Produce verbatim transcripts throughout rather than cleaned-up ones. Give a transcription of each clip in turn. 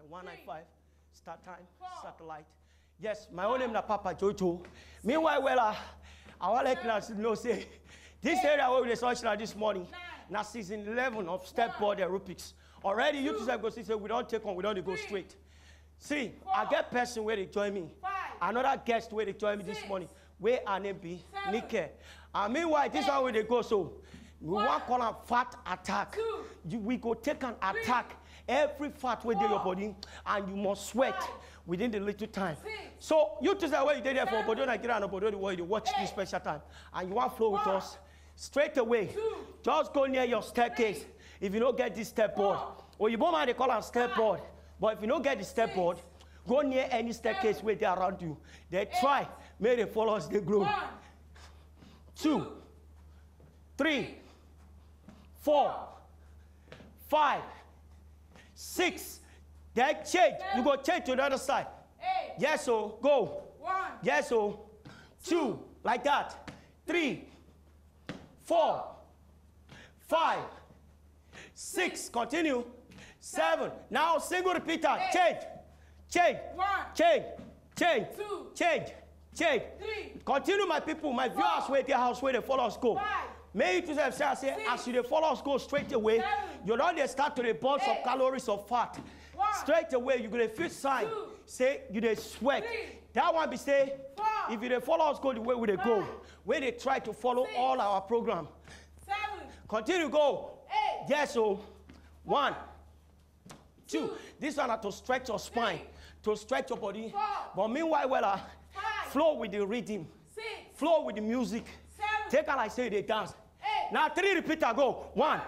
One nine five, start time, satellite. Yes, my own name na Papa Jojo. Meanwhile, well, uh, I want let us know say this area where we dey search now this morning na season eleven of step board aerobics. Already, you two sef go see say we don take on, we don dey go straight. See, I get person wey dey join me. Another guest wey dey join me this morning, wey her name be Nike. And meanwhile, this one wey dey go so, we wan call am fat attack. You, we go take an attack. Every fat wey dey your body, and you must sweat within the little time. So you two sef wey you dey there for obodo Nigeria and obodo the world, you dey watch this special time, and you wan flow with us straight away. Just go near your staircase. If you no get this step board, oyibo man dey call am step board, but if you no get the step board, go near any staircase wey dey around you. Dey try make the followers dey grow. Two, three, four, five, six. Then change. You go change to the other side. Yes o, go. Yes o. Two, like that. Three, four, five, six. Continue. Seven. Now single repeater. Change. Change. Change. Change. Change. Change. Continue, my people, my viewers wey dey house wey dey follow us go. Make you two sef say, say as you dey follow us go straight away, you don dey start to dey burn some calories of fat. Straight away, you go dey feel sign say you dey sweat. That one be say, if you dey follow us go the way we dey go, wey dey try to follow all our program. Continue go. Yes o. One, two. This one na to stretch your spine, to stretch your body. But meanwhile, well, uh, flow with the rhythm. Flow with the music. Take am like say you dey dance. Now three repeater go. One,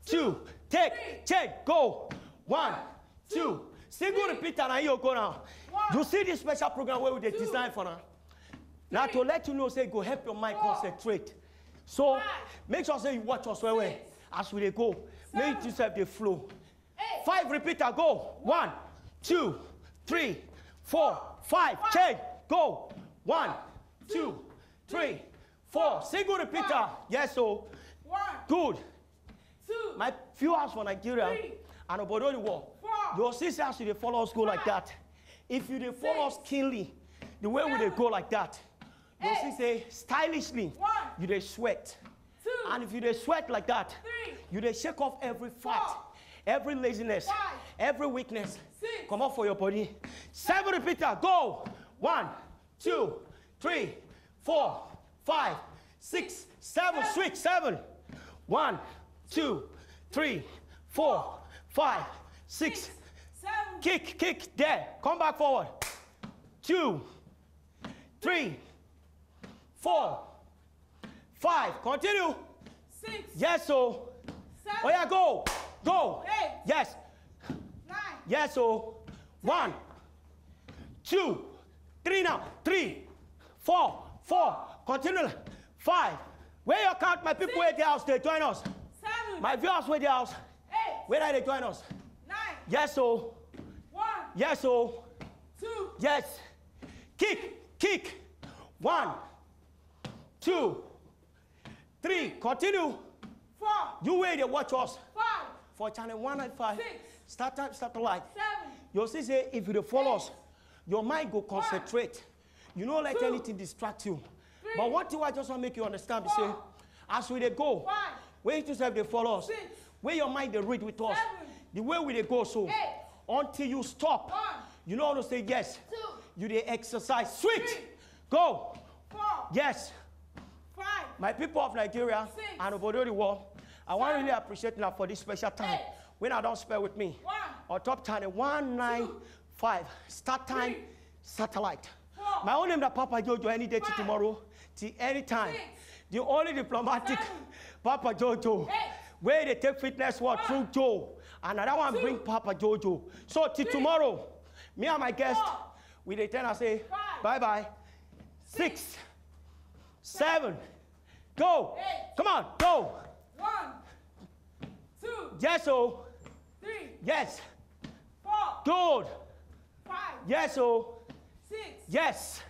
two, take, change, go. One, two. Single repeater na you go now. You see this special program wey we dey design for now. Now to let you know say e go help your mind concentrate. So make sure say you watch us well well as we dey go. Make you sef dey flow. Five repeater go. One, two, three, four, five. Change. Go. One, two, three, four. Single repeater. Yes o. Good. My viewers for Nigeria and obodo the world, you see say as you dey follow us go like that, if you dey follow us keenly, the way we dey go like that, you see say stylishly you dey sweat. And if you dey sweat like that, you dey shake off every fat, every laziness, every weakness comot for your body. Seven repeater go. One, two, three, four, five, six, seven. Switch. Seven. One, two, three, four, five, six. Kick, kick there. Come back forward. Two, three, four, five. Continue. Yes o. Oya go. Go. Yes. Yes o. One, two, three now. Three, four, four. Continue. Five. Where you count, my people wey dey house dey join us? My viewers wey dey house, whether dey join us? Yes o. Yes o. Yes. Kick, kick. One, two, three. Continue. You wey dey watch us for channel one nine five, start time, start light. You see say if you dey follow us, your mind go concentrate. You no let anything distract you. But one thing I just want make you understand be say, as we dey go, wey you sef dey follow us, wey your mind dey read with us, the way we dey go so, until you stop, you no know say yes, you dey exercise. Switch. Go. Yes. My people of Nigeria and obodo the world, I wan really appreciate una for this special time wey una don spend with me on top channel one nine five, start time, satellite. My own name na Papa Jojo. Any day till tomorrow, till anytime. The only diplomatic Papa Jojo wey dey take fitness world through Joe, and another one bring Papa Jojo. So till tomorrow, me and my guest, we dey tell am say bye bye. Six, seven, go. Come on, go. One, two, yes o. Three, yes. Four, good. Five, yes o. Six, yes.